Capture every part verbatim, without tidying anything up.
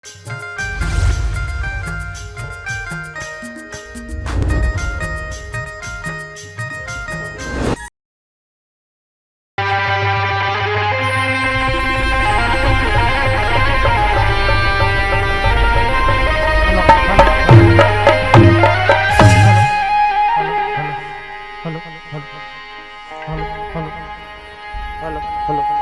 Hello, hello, hello, hello, hello, hello.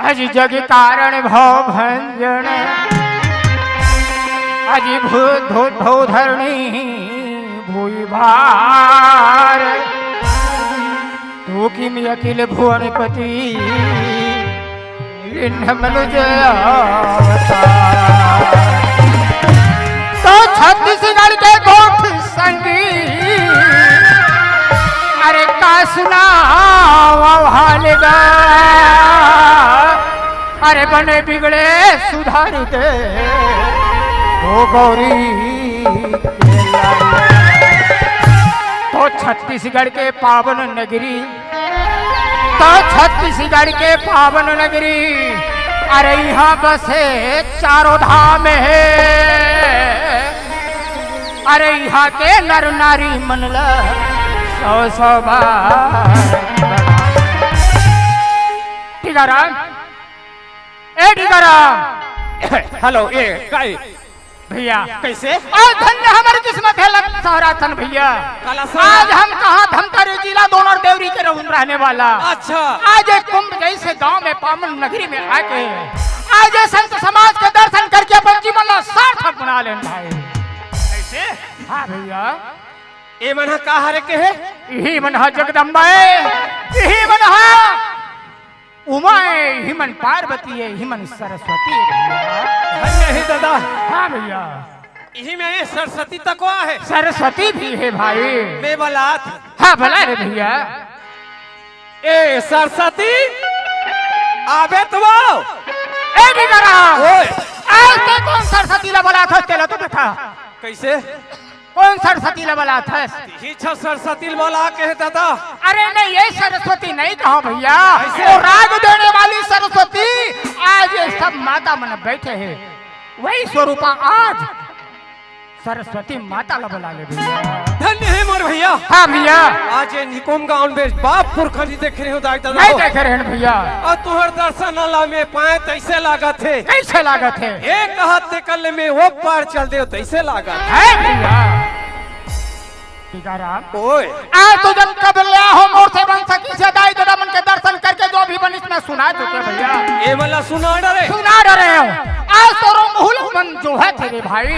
अज जग कारण भव भंजन, अज भू-, धो-, धो धरणी भुइ भार। तू किम अखिल भुवनपति, लीन्ह मनुज अवतार। तो छत्तीसगढ़ के गोठ संगी, अरे का सुनावँव हाल गा, अरे बने बिगड़े सुधारि दे, ओ गौरी के लाल। तो छत्तीसगढ़ के पावन नगरी, तो छत्तीसगढ़ के पावन नगरी, अरे इहाँ बसे चारों धाम हे। अरे इहाँ के नर नारी मन ल सौ सौ बार। टीकाराम, ए टीकाराम। हेलो, ए, काई? भइया। कइसे? आज धन्य हमर किस्मत हे लग सहराथन भइया। काला सहरा? आज हम कहाँ धमतरी जिला दोनों देवरी के रहूं रहने वाला। अच्छा। आज एक कुंभ जइसे गांव में पावन नगरी में आके आज ये संत समाज के दर्शन करके अपन जीवन ला सार्थक बना लेन भाई। कइसे? हाँ भइया। ए मन ह का हरे के हे? इही मन ह जगदम्बा ए, इही मन ह उमा ए, इही मन पार्वती ए, इही मन सरस्वती ए भइया। धन्य हे दादा। हाँ भइया। इही में ए सरस्वती तको हे। सरस्वती भी हे भाई। मैं बलात। हाँ, बला रे भइया। ए सरस्वती, आबे तो। ए टीकाराम। ओए। आज तैं कोन सरस्वती ला बलात हस तेला तो बता। कइसे? कोन सरस्वती ला बलात हस? इही छा सरस्वती ला बला के हे दादा। अरे नहीं, ये सरस्वती नहीं कहा भइया। कइसे? वो राग देने वाली सरस्वती। आज ये सब माता मन बइठे हे, वही स्वरूपा आज सरस्वती माता ला बला ले भइया। धन्य हे मोर भइया। हाँ भइया। आज ये निकुम गांव में बाप पुरखा नहीं देखे रहेंव दाई दादा नहीं हो। देखे रहेन भइया। अउ तुँहर दर्शन ला मैं पाएँव तइसे लागत हे। कइसे लागत हे? एक हाथ ते कर ले मैं ओ पार चल देंव तइसे लागत हे। हे भइया। टीकाराम। ओए। आज तो जब कब ले हो मोर से बन सकिस हे दाई दादा मन के दर्शन करके जो भी बनिस मैं सुना चुके भइया। ए वाला सुना डरे। सुना डरे हो। आज तो रोंगहू ल मन जोहत हे रे भाई।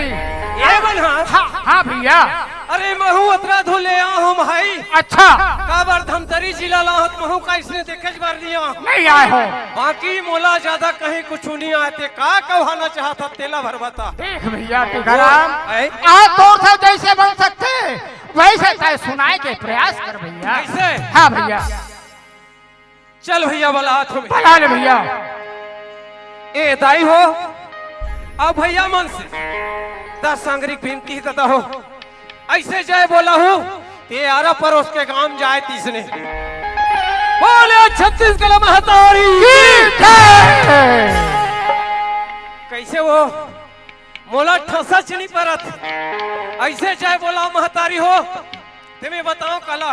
ए वाला? हाँ, हाँ भइया। अरे महूँ अतरा धो ले आए हों भाई। अच्छा। काबर धमतरी जिला ला हों त महूँ का इसने देखे बर नहीं आए हों। नहीं आए हो। बाकी मोला जादा कहीं कुछु नहीं आए, ते का कहवाना चाहत हस तेला भर बता। देख भइया टीकाराम, ओए। आज तोर से जइसे बन सकथे वइसे तैं सुनाए के प्रयास कर भइया। कइसे? हाँ भइया। चल भइया, बलात हों मैं। बला ले भइया। ए दाई हो, अउ भइया मन से दस सांगरिक भीम की दादा हो, अइसे जय बोला हूँ, ते आरा परोस के गांव जाए तइसने। बोले छत्तीसगढ़ महतारी की जय। कइसे हो? मोला ठसच नहीं परत। अइसे जय बोला महतारी हो। ते मैं बताओं काला।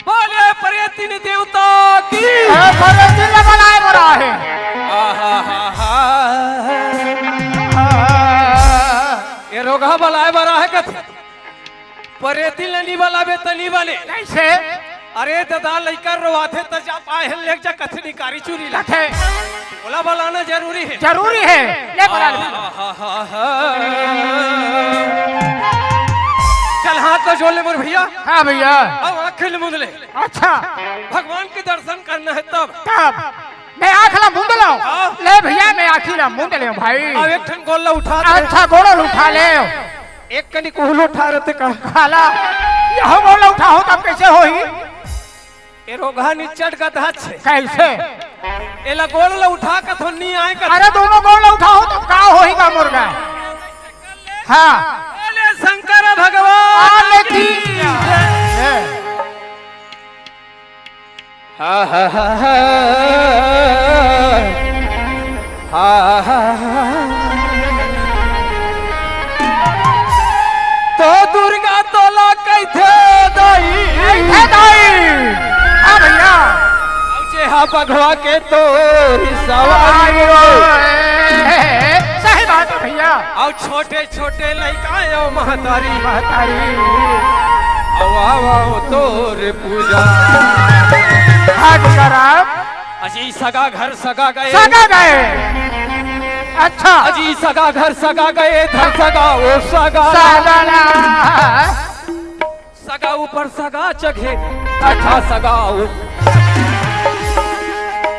बोले परेतिन देवता की। ए, परेतिन ला बलाए बर आहे। आहा, हा, हा। ए रोगहा बलाए बर आहे कथे। परेतिन ला नी बलाबे त नी बने। कइसे? अरे दादा, लइका रोवाथे त जा पाए हन, ले जा कथे निकारी चुरी ला। कथे। ओला बलाना जरूरी हे। जरूरी हे। ले बला ले। आहा, हा, हा। चल हाथ ला जोड़ ले मोर भइया। हाँ भइया। अब आँखी ल मूंद ले। अच्छा। भगवान के दर्शन करना हे तब। तब। मैं आँख ला मूंद लंव। हाँ। ले भइया, मैं आँखी ला मूंद लेंव भाई। अब एक ठन गोड़ ला उठा ले। अच्छा, गोड़ ला उठा ले। एक कनी कोहलो उठा रहते का? काला, यहो गोड़ ला उठाहूँ तब कइसे होही? ए रोगहा निच्चट गधा छे। कइसे? एला गोड़ ला उठा कथों, नी आय कथों। अरे, दोनों गोड़ ला उठाओ तो का होही गा मुर्गा? हाँ। बोले शंकर भगवान आले की। जय। हा, हा, हा, हा। हा, हा, हा, हा। तो दुर्गा तोला कहिथे दाई। कहिथे दाई। हाँ भैया। अउ जे हा बघवा के तोरी सवारी। सही बात है भैया। अउ छोटे छोटे लइका अउ महतारी। महतारी। अउ आवव तोर पूजा। हाँ, तुकाराम। अजी सगा घर सगा गए। सगा गए। अच्छा। अजी सगा घर सगा गए, धर सगा ओ सगा। सगा ला। सगा ऊपर सगा चघे। अच्छा। सगा ऊ-,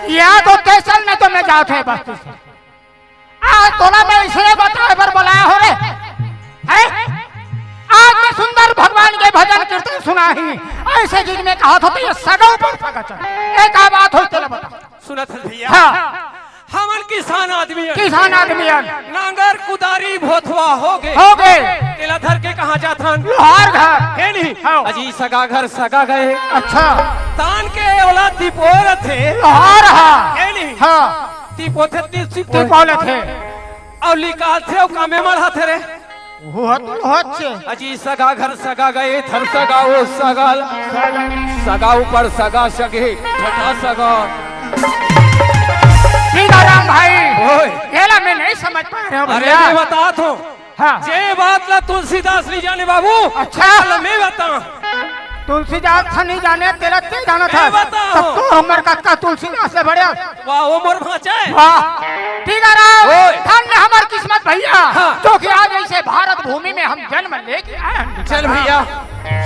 या तो स्टेशन में तो मैं जात है बस। आज तोला मैं इसलिए बताए बर बुलाया हो रे, हैं? आज मैं सुंदर भगवान के भजन कीर्तन सुनाही, ऐसे चीज में कहा था तो ये सगा ऊपर सगा चढ़। एक आ बात हो, चलो बता। सुनत हस भैया? हाँ। हमन किसान आदमी हन। किसान आदमी हन। नांगर कुदारी भोथवा हो गे। हो गे। तेला धर के कहाँ जाथन? लोहार घर। हे नहीं? हाँ। अजी सगा घर सगा गए। अच्छा। तान के ओला तिपोरथे। लोहार हा। हे नहीं? हाँ। तिपोथे, ति-, तिपोथे। तिपोलथे। अउ लिकाथे अउ कामे मढ़ाथे रे। वो तो होचे। अजी सगा घर सगा गए, धर सगा ओ सगा। सगा ऊपर सगा चघे, ठठा सगा। सीताराम भाई, ओए। एला मैं नहीं समझ पा रहे हूँ अरे भैया। मैं बतात हूँ। हाँ। जे बात ला तुलसीदास नहीं जाने बाबू, अच्छा। एला मैं बतात हूँ। तुलसीदास था नहीं जाने, तेला ते जाना था। मैं बतात हूँ। तब तो हमर कक्का तुलसीदास ले बढ़िया। वाह, वो मोर भांचा है। वाह। ठीक है राम, ओए। धन्य हमर किस्मत भैया, हाँ। जो कि आज ऐसे भारत भूमि में हम जन्म लेके आए हैं। चल भैया,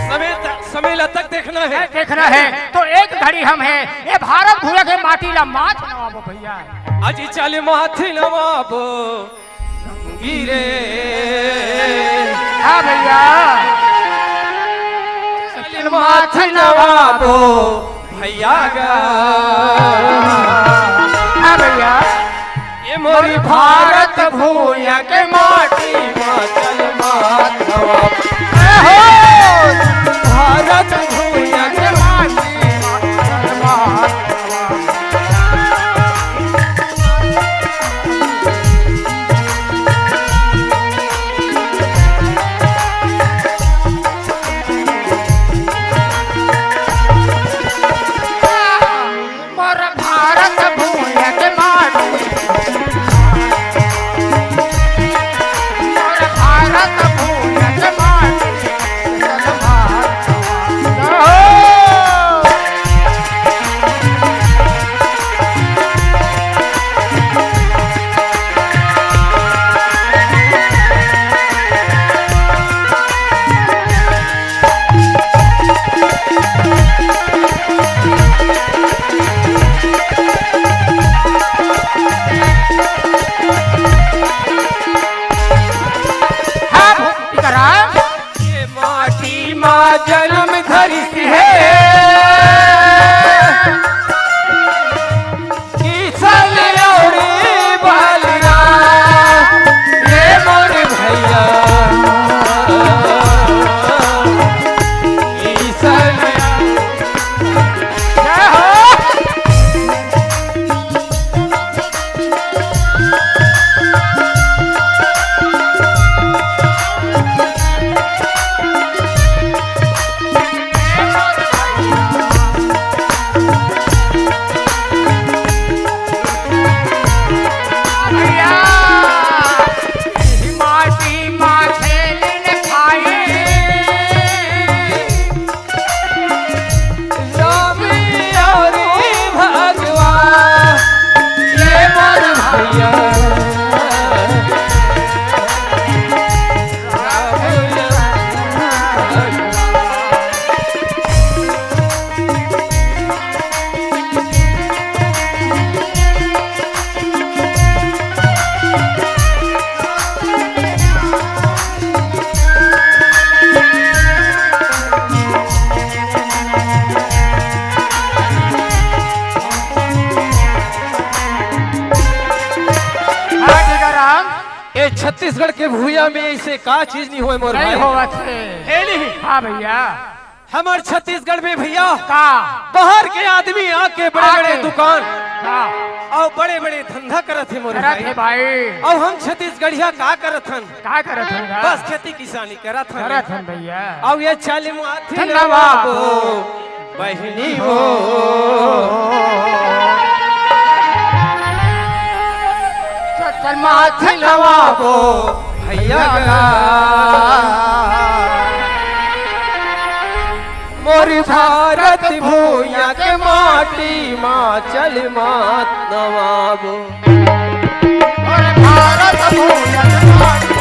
समय त-, समय ला तक देखना है। देखना है, तो एक घड़ी हम हैं, ये भारत भूमि के माटी ला माथ नवाबो भैया। अजी चल माथ नवाबो। गिरे। हाँ भैया। चल माथ नवाबो भैया गा। हाँ भैया। ये मोरी भारत भूया के माटी मा चल माथ नवाबो। ए हो। भारत भूया के माटी मा चल माथ नवाबो। मोर भारत भूमि के माटी, मोर भारत भूमि के माटी। हाँ, भूमि करा। ये माटी मा जन्म धरिस हे। किसन अउरी बलराम, ये मोर भैया। किसन, जय हो। छत्तीसगढ़ के भुइयां में अइसे का चीज नइ होय मोर भाई। होवत हे। हे नहीं। हाँ भइया। हमर छत्तीसगढ़ में भइया का? बाहर के आदमी आके बड़े-बड़े आके। दुकान हाँ। अउ बड़े-बड़े धंधा करत हे मोर करत भाई। हे भाई। अउ हम छत्तीसगढ़िया का करत हन? का करत हन गा? बस खेती किसानी करत हन। करत हन भइया। अउ ये चल माथे नवाबो। बहिनी हो। चल माथे नवाबो भइया गा। मोर भारत भुइयां के माटी मा चल माथ नवाबो। मोर भारत भुइयां के माटी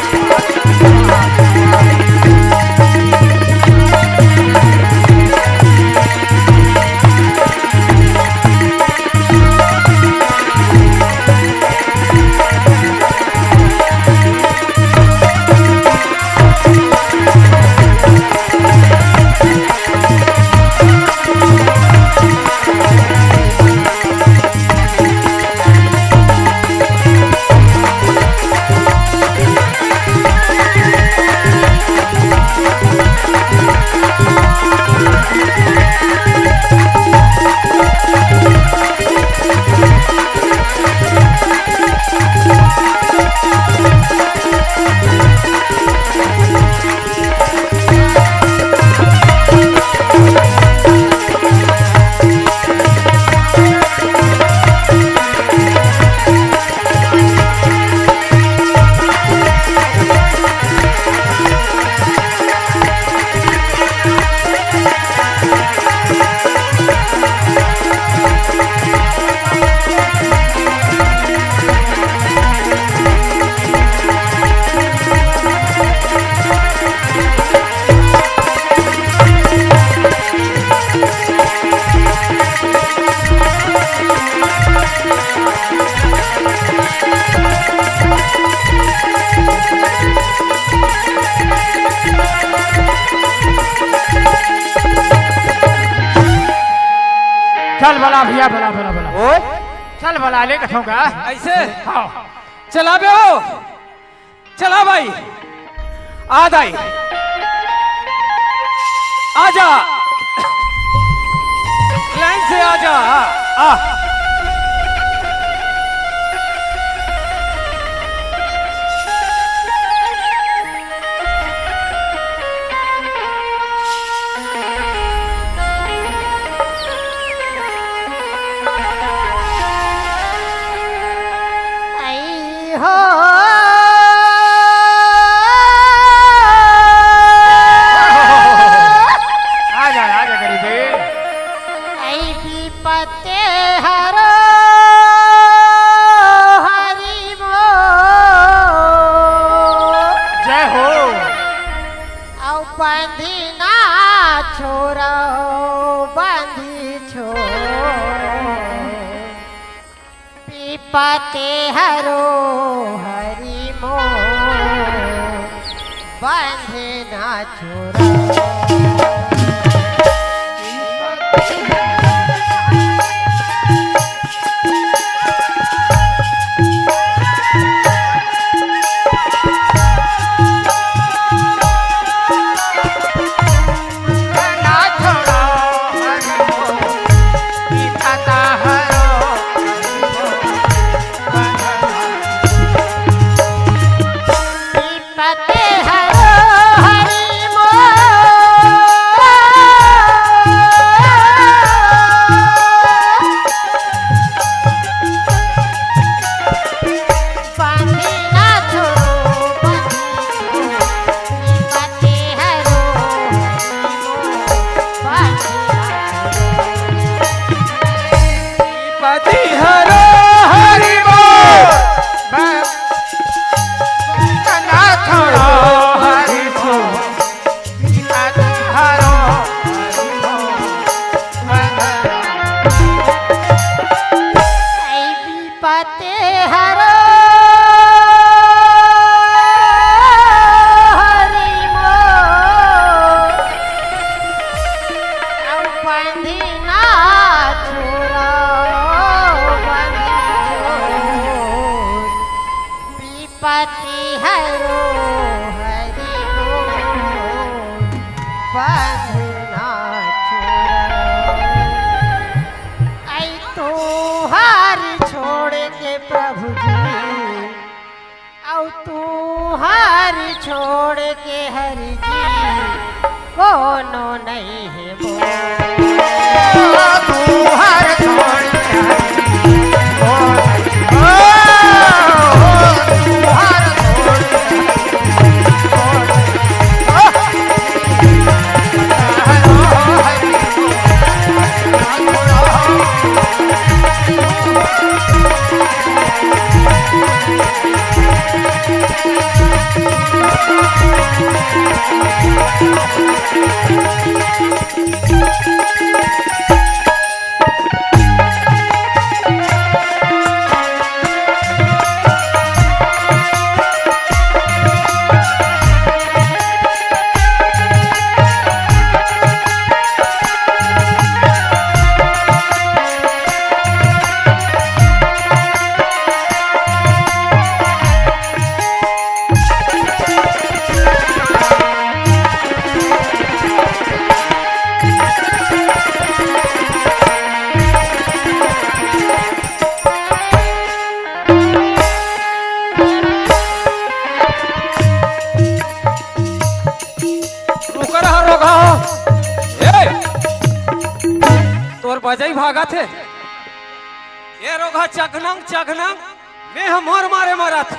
चल बला भइया, बला, बला, बला। ओ? चल बला, ले कथों का। अइसे? हाँ। चला बे ओ। चला भाई। आ दाई। आजा। लाइन से आजा। आ, आ। आई हो। आ जा, आ जा, गरीबे। आई विपते हरो हरि मो। जय हो। अउ बंधी ना छोरो, बंधी छोरो। विपते हरो हरि मो, बंधे ना छोरा। पति हरो हरि बोल। नाथ हरो हरि बोल। पति हरो हरि बोल। पति हरो हरि बोल। अउ बंधी ना छोरा, बंधी छोरा। विपति अंधना चोर। आई तुहार छोड़ के प्रभु जी, अउ तुहार छोड़ के हरि जी, कोनो नहीं है मोर। तुहार छोड़ के हरि जी, कोनो नहीं है मोर। रुक रहा रोगहा। ए! तोर बजई भागत हे। ए रोगहा चघनंग, चघनंग, मैं हमर मारे मरत।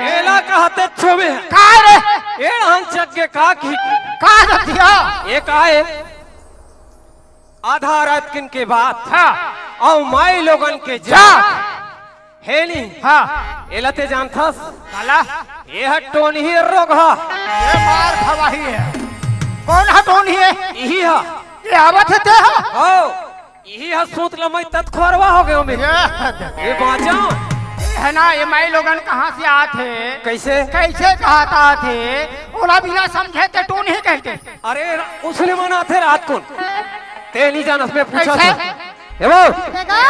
एला कहते छुबे। का रे? ए रहन चघ के का की? का रतिया? ए का ए? आधा रात किन के बात। हाँ। अउ माई लोगन के जात। जात। हे नी? हाँ। एला ते जानथस? काला? ये ह टोनही रोगहा। ये मार खवाही है। कौन ह टोनही है? इही ह। ये आवत हे ते ह? हो। इही ह सूत लमई तत खोरवा हो गयो में। ये हद। ये बाँचा। ये है ना, ये माई लोगन कहाँ से आत हे? कैसे? कैसे कहत आत हे? ओला बिना समझे ते टोनही कहते। अरे, उसने मन आथे रात कुन। ते नहीं जानस, मैं पूछा कैसे? था। ए वो। देखा?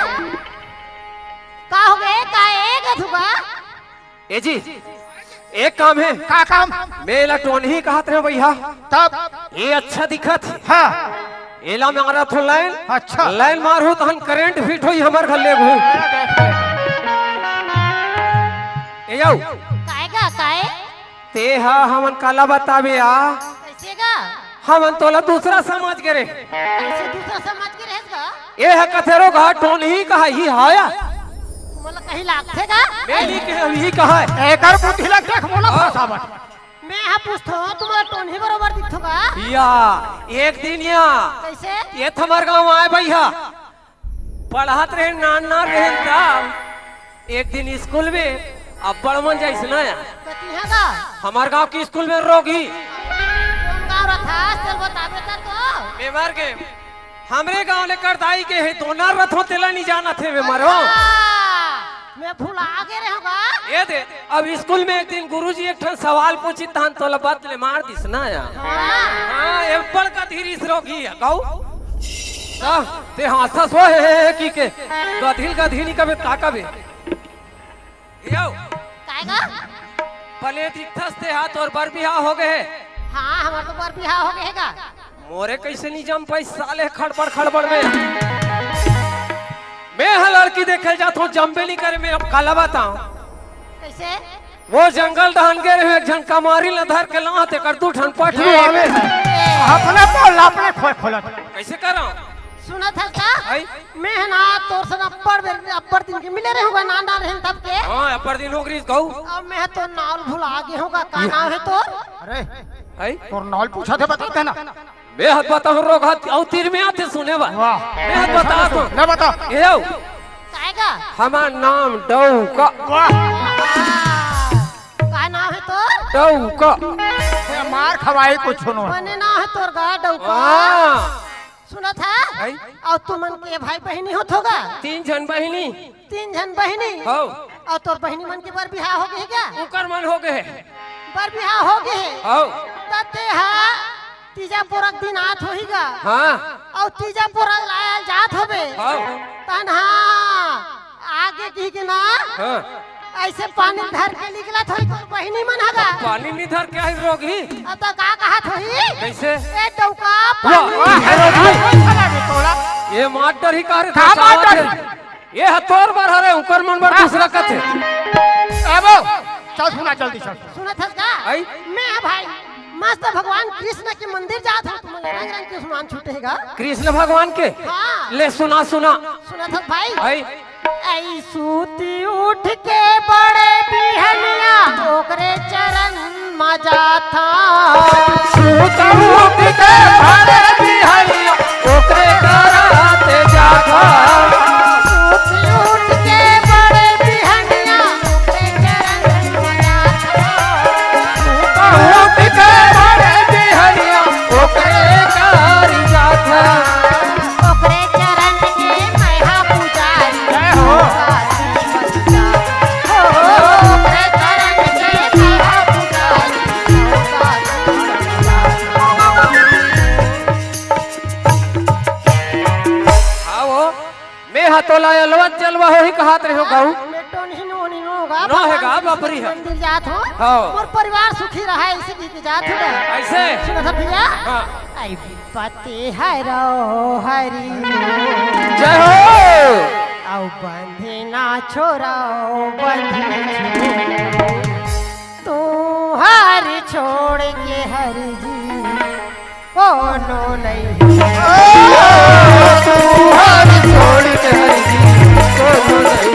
का हो गए? का ए गधुआ? ए जी, एक काम है। का काम? मैं एला टोनही कहत रहे भैया। तब? ये अच्छा दिखत हे। हाँ। एला मारत हो लाइन। अच्छा। लाइन मारहू तहन करंट फिट होई हमर घर ले घू। ए जाऊ। काएगा, काए? ते हा हमन काला बताबे आ? कैसे गा? हमन तोला दूसरा समझ के रे। कैसे दूसरा समझ के रहेस गा? ए हा कथेरो घा टोनही कहा ही हाया। मोला कहीं लागथे गा? मैं नहीं कहे, ही कहा है। एकर बुद्धि लग देख मोला हाँ। फंसावत। मैं हा पूछथो, तुम्हारा टोनही बरोबर दिखथो गा? या, एक दिन या। कैसे? ये थमर गांव आए भैया। पढ़त रहे, नान नान रहे तब एक दिन स्कूल में अब्बड़ मन जाइस ना यार। कतिहा गा? हमार गांव के स्कूल में रोगी। कौन गांव रथास, चल बताबे त तो। मैं मर गए। हमरे गांव ले करदाई के हे, दोना रथो तेला नहीं जानत हे मैं मरो। अच्छा, मैं भुला गे रहे होगा। ये दे, अब स्कूल में एक दिन गुरुजी एक ठन सवाल पूछी तहन तोला बात ले मार दिस ना यार। हाँ। हाँ, ये बड़का धीरे से रोगी है, गाऊ। हाँ, ते हाँसस हो हे, हे, हे, की के। गधिल गधिनी कबे का कबे। यो। काय गा? भले दिखथस ते हा, तोर बर बिहाव हो गए हे। हाँ, हमार तो बर बिहाव हो गए हे गा। मोरे कैसे नहीं जम पाई साले खड़बड़ खड़बड़ में। मैं हा लड़की देखे जात हूँ, जम्बे नहीं करे, मैं अब काला बताऊँ। कैसे? वो जंगल डहन गे रहे, एक झन कमारी ल धर के लात, एकर दू ठन पठरू आवे। अपने बोल, अपने खोल खोलत। कैसे करा? सुनत हस का? आई? मैं ह ना तोर सन अब्बड़ बेर, अब्बड़ दिन के मिले रहूंगा, नान नान रहन तब के। हाँ, अब्बड़ दिन हो गई गऊ। अब मैं ह तोर नाव भुला गे होगा, का नाव है तोर? अरे, आई? तोर नाव पूछा थे, बता देना। मैं हत बताहूँ रोगहा, अउ तीर में आथे सुने बा। वाह। मैं हत बता तो। ले बता। ये आओ। काय गा? हमार नाम डौका। वाह। का नाम है तोर? डौका। ये मार खवाई कुछ सुनो। बने नाम है तोर गा डौका। हाँ। सुनत हा? आई? अउ तुमन के भाई बहिनी होत होगा? तीन झन बहिनी। तीन झन बहिनी? हौ। अउ तोर बहिनी मन के बर बिहाव हो गए हे क्या? उकर मन हो गए हे। बर बिहाव हो गए हे? हौ। त ते हा तीजा पोरा के दिन आत होही गा। हाँ। अउ तीजा पोरा लायल जात होबे। हौ। तहन हाँ, आगे की के ना? हाँ। ऐसे पानी धर के निकलत होई तोर बहिनी मन ह गा। पानी नहीं धर के आई रोगही। अब तो का कहत होई? कैसे? ए डौका वाह, पानी। वाह, हे रोगही। ये मास्टर ही कह रहे का थे, मास्टर? ये ह तोर बर हरे, उकर मन बर दूसरा कथे। ए बो, चल सुना जल्दी चल। सुनत हस का? आई? मैं ह भाई, मस्त भगवान कृष्ण के मंदिर जात हूँ, तुमन रंग रंग के सामान छूटेगा। कृष्ण भगवान के? हाँ। ले सुना, सुना। सुनत हस भाई? आई? ऐ सूती उठ के बड़े बिहनिया, ओकरे चरण म जाथा। सूत उठ के बड़े बिहनिया, ओकरे चरण ते जाथा। सूत उठ के बड़े बिहनिया, ओकरे चरण म जाथा। सूत उठ के बड़े बिहनिया, ओकरे कार जाथा। ओकरे चरण के मैं हा पुजारी। जय हो। हो, ओकरे चरण के मैं हा पुजारी। आओ, मैं हा तोला अलवत जलवा होही कहत रहे हो गऊ। मैं तो नहीं नो, नहीं नो गा, नो हे गा, भगवान कृष्ण बापरी के है। मंदिर जात हो। हाँ। मोर परिवार सुखी रहा, इसी के जात हो। ऐसे? सुनत हस भैया? हाँ। आई पति हरो हरि बोल। जय हो। अउ बंधना छोड़ो बंधना छोड़ो। तू हरि छोड़ के हरि जी कोनो नहीं। ओ, तू हरि छोड़ के हरि जी कोनो नहीं।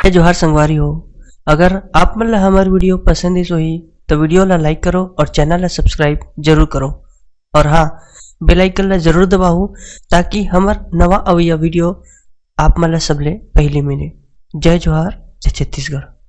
जय जोहार संगवारी हो, अगर आप मन ला हमर video पसंद आइस होही, तो video ला like करो और channel ला subscribe जरूर करो। और हाँ, bell icon ला जरूर दबाओ, ताकि हमर नवा अवइया video आप मन ला सबले पहली मिले। जय जोहार, जय छत्तीसगढ़।